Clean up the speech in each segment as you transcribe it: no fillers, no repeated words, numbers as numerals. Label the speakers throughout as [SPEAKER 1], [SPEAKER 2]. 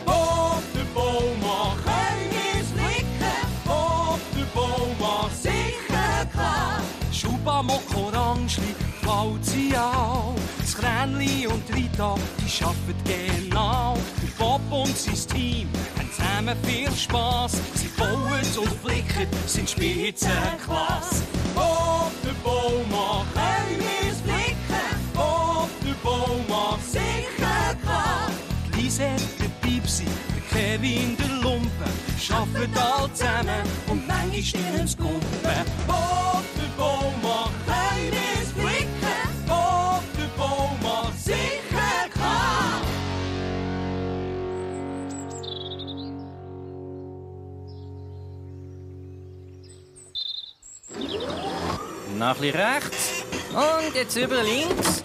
[SPEAKER 1] Op de boom können wir's flicken, op de boom sicher klar. Schuba, Mock, Orangeli, Fauzi auch. Das Kränli und Rita, die arbeiten genau. Der Bob und sein Team haben zusammen viel Spass. Sie bauen und flicken, sind Spitzenklasse. Auf der Baum können wir's flicken, auf der Baum sicher klar. Die Lisette, der Pipsi, der Kevin, der Lumpen, arbeiten alle zusammen und manchmal stillen's Kumpen. Auf der Baum können wir's flicken, auf der Baum sicher klar.
[SPEAKER 2] Noch ein bisschen rechts. Und jetzt über links.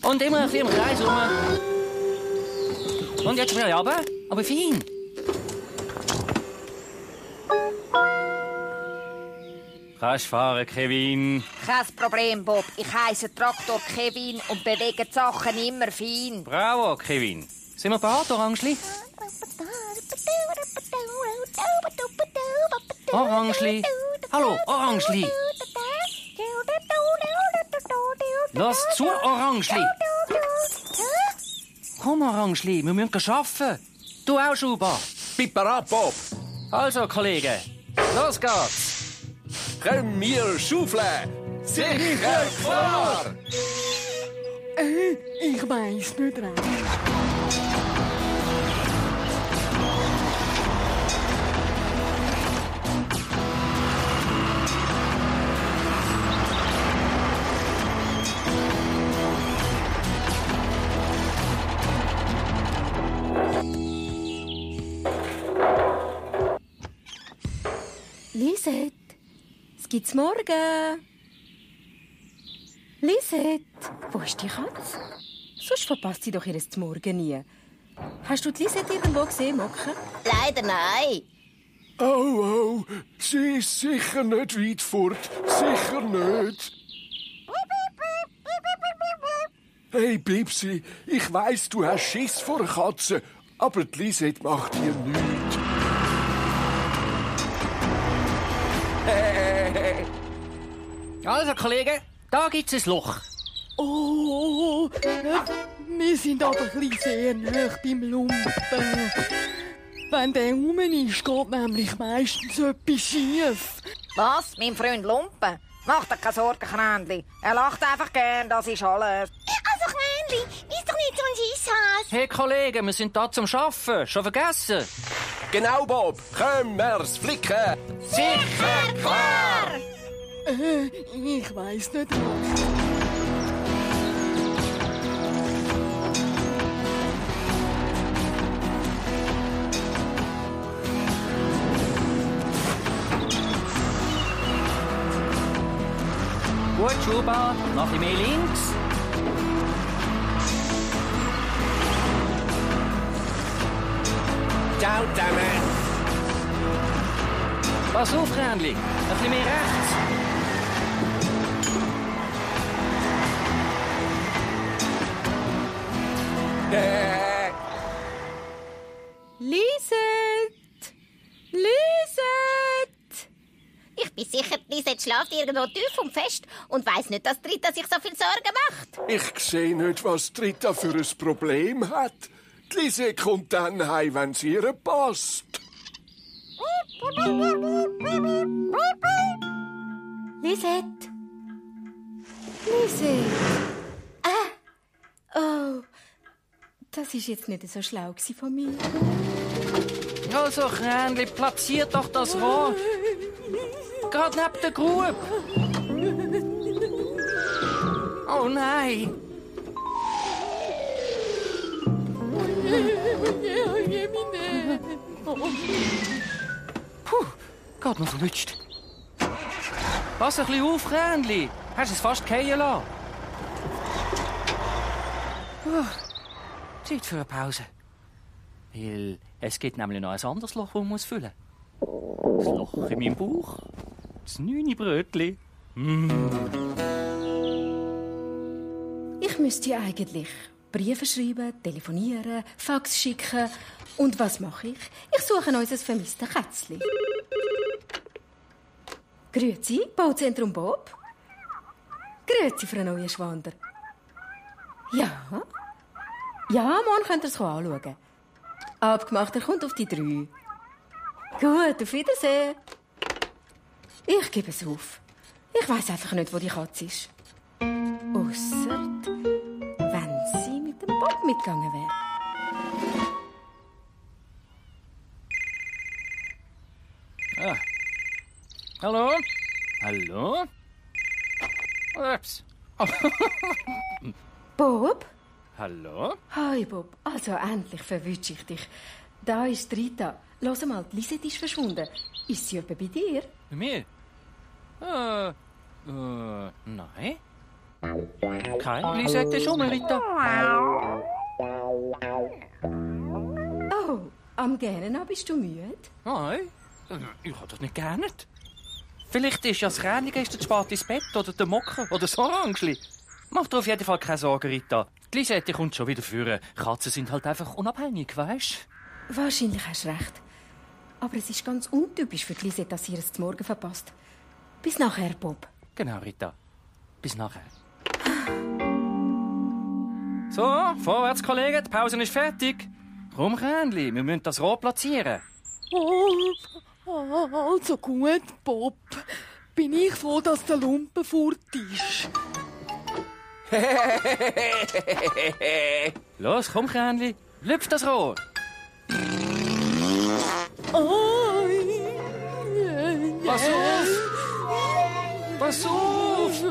[SPEAKER 2] Und immer ein bisschen im Kreis rum. Und jetzt schnell runter, aber fein. Kannst fahren, Kevin.
[SPEAKER 3] Kein Problem, Bob. Ich heisse Traktor Kevin und bewege die Sachen immer fein.
[SPEAKER 2] Bravo, Kevin. Sind wir bereit, Orangeli? Orangeli. Hallo, Orangeli. Lass zu, Orangeli. Komm, Orangeli, wir müssen arbeiten. Du auch, Schuba.
[SPEAKER 4] Bin bereit, Bob.
[SPEAKER 2] Also, Kollegen, los geht's.
[SPEAKER 4] Können wir schaufeln? Sicher klar!
[SPEAKER 5] Ich weiss nicht recht. Lisette, es gibt's morgen. Lisette, wo ist die Katze? Sonst verpasst sie doch ihr Morgen nie. Hast du die Lisette irgendwo gesehen, Mocke?
[SPEAKER 3] Leider nein.
[SPEAKER 4] Oh, sie ist sicher nicht weit fort. Sicher nicht. Hey, Bibsi, ich weiss, du hast Schiss vor Katzen, aber die Lisette macht dir nichts.
[SPEAKER 2] Also, Kollegen, da gibt's ein Loch.
[SPEAKER 5] Oh, wir sind aber ein bisschen sehr nahe beim Lumpen. Wenn der rum ist, geht nämlich meistens etwas schief.
[SPEAKER 3] Was? Mein Freund Lumpen? Mach dir keine Sorgen, Kränli. Er lacht einfach gern, das ist alles.
[SPEAKER 6] Also, Kränli, ist doch nicht so ein Schisshass.
[SPEAKER 2] Hey, Kollegen, wir sind da zum Arbeiten. Schon vergessen?
[SPEAKER 4] Genau, Bob. Können wir's flicken?
[SPEAKER 2] Sicher klar!
[SPEAKER 5] Ich weiss nicht recht.
[SPEAKER 2] Gut, Schuba, noch ein bisschen mehr links.
[SPEAKER 4] Ciao zusammen.
[SPEAKER 2] Pass auf, Kränli. Ein bisschen mehr rechts.
[SPEAKER 5] Lisette! Lisette!
[SPEAKER 6] Ich bin sicher, Lisette schläft irgendwo tief und fest und weiss nicht, dass Rita sich so viel Sorgen macht.
[SPEAKER 4] Ich sehe nicht, was Rita für ein Problem hat. Die Lisette kommt dann heim, wenn es ihr passt.
[SPEAKER 5] Lisette! Lisette! Oh, das war jetzt nicht so schlau von mir.
[SPEAKER 2] Also, Kränli, platziert doch das Rohr. Gerade neben der Grube. Oh nein. Puh, geht noch verlutscht. Pass ein bisschen auf, Kränli. Hast es fast fallen lassen. Zeit für eine Pause. Weil es gibt nämlich noch ein anderes Loch, das man füllen muss. Das Loch in meinem Bauch. Das 9. Brötli.
[SPEAKER 5] Ich müsste ja eigentlich
[SPEAKER 7] Briefe schreiben, telefonieren, Fax schicken. Und was mache ich? Ich suche unser vermisstes Kätzchen. Grüezi, Bauzentrum Bob. Grüezi, Frau Neuenschwander. Ja? Ja, morgen könnt ihr es anschauen. Abgemacht, er kommt auf die 3. Gut, auf Wiedersehen. Ich gebe es auf. Ich weiss einfach nicht, wo die Katze ist. Ausser, wenn sie mit dem Bob mitgegangen wäre.
[SPEAKER 2] Ah. Hallo? Hallo? Ups.
[SPEAKER 7] Bob?
[SPEAKER 2] Hallo?
[SPEAKER 7] Hi, Bob. Also, endlich verwünsche ich dich. Da ist Rita. Hör mal, die Lisette ist verschwunden. Ist sie etwa bei dir?
[SPEAKER 2] Bei mir? Nein. Kein Lisette ist um, Rita.
[SPEAKER 7] Oh, am Gähnen bist du müde?
[SPEAKER 2] Nein, ich habe das nicht gerne. Vielleicht ist ja das Krähnchen gestern zu spät ins Bett oder der Mocker oder das Orangeli. Mach dir auf jeden Fall keine Sorgen, Rita. Die Lisette kommt schon wieder führen. Katzen sind halt einfach unabhängig, weisst?
[SPEAKER 7] Wahrscheinlich hast du recht. Aber es ist ganz untypisch für die Lisette, dass sie es zum Morgen verpasst. Bis nachher, Bob.
[SPEAKER 2] Genau, Rita. Bis nachher. So, vorwärts, Kollegen. Die Pause ist fertig. Komm, Krähnli, wir müssen das Rohr platzieren.
[SPEAKER 5] Also gut, Bob. Bin ich froh, dass der Lumpen fort ist.
[SPEAKER 2] Los, komm, Krähnli. Lüpf das Rohr. Pass auf! Pass auf!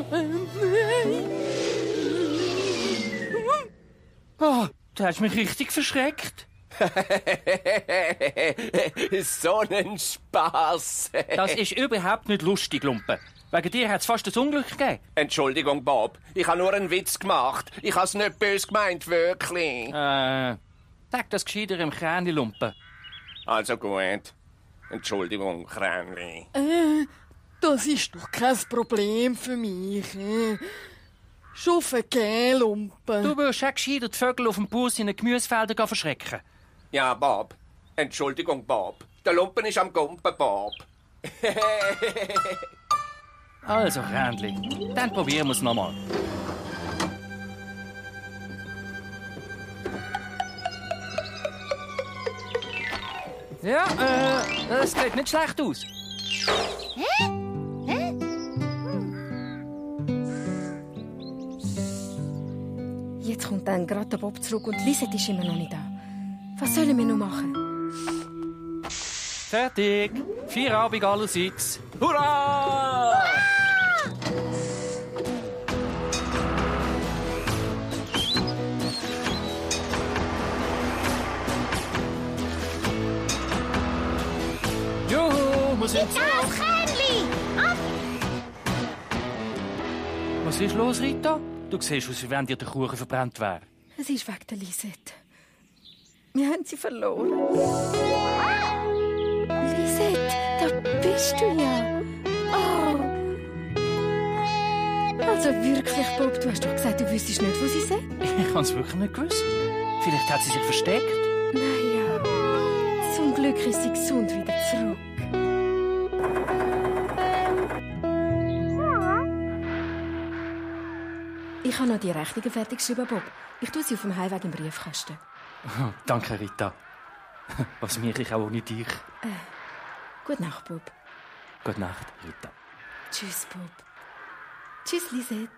[SPEAKER 2] Oh, du hast mich richtig verschreckt.
[SPEAKER 8] So ein Spaß.
[SPEAKER 2] Das ist überhaupt nicht lustig, Lumpen. Wegen dir hat es fast ein Unglück gegeben.
[SPEAKER 8] Entschuldigung, Bob. Ich habe nur einen Witz gemacht. Ich habe es nicht böse gemeint, wirklich.
[SPEAKER 2] Sag das gescheiter im Krähnli, Lumpen.
[SPEAKER 8] Also gut. Entschuldigung, Kränli.
[SPEAKER 5] Das ist doch kein Problem für mich. Schon vergehen, Lumpen.
[SPEAKER 2] Du würdest auch gescheiter die Vögel auf dem Bus in den Gemüsefeldern verschrecken.
[SPEAKER 8] Ja, Bob. Entschuldigung, Bob. Der Lumpen ist am Gumpen, Bob.
[SPEAKER 2] Also, Krähnli, dann probieren wir es nochmal. Ja, das sieht nicht schlecht aus.
[SPEAKER 7] Jetzt kommt dann gerade der Bob zurück und Lisette ist immer noch nicht da. Was sollen wir noch machen?
[SPEAKER 2] Fertig. Feierabend allerseits.
[SPEAKER 8] Hurra!
[SPEAKER 2] Juhu, wir sind zurück.
[SPEAKER 6] Das Krähnli! Ab!
[SPEAKER 2] Was ist los, Rita? Du siehst aus, wie wenn dir der Kuchen verbrannt wäre.
[SPEAKER 7] Es ist wegen der Lisette. Wir haben sie verloren. Lisette, da bist du ja. Oh. Also wirklich, Bob, du hast doch gesagt, du wüsstest nicht, wo sie sind.
[SPEAKER 2] Ich habe es wirklich nicht gewusst. Vielleicht hat sie sich versteckt.
[SPEAKER 7] Naja, zum Glück ist sie gesund wieder zurück. Ich habe noch die Rechnungen fertig geschrieben, Bob. Ich tue sie auf dem Heimweg im Briefkasten.
[SPEAKER 2] Oh, danke, Rita. Was mich ich auch ohne dich.
[SPEAKER 7] Gute Nacht, Bob.
[SPEAKER 2] Gute Nacht, Rita.
[SPEAKER 7] Tschüss, Bob. Tschüss, Lisette.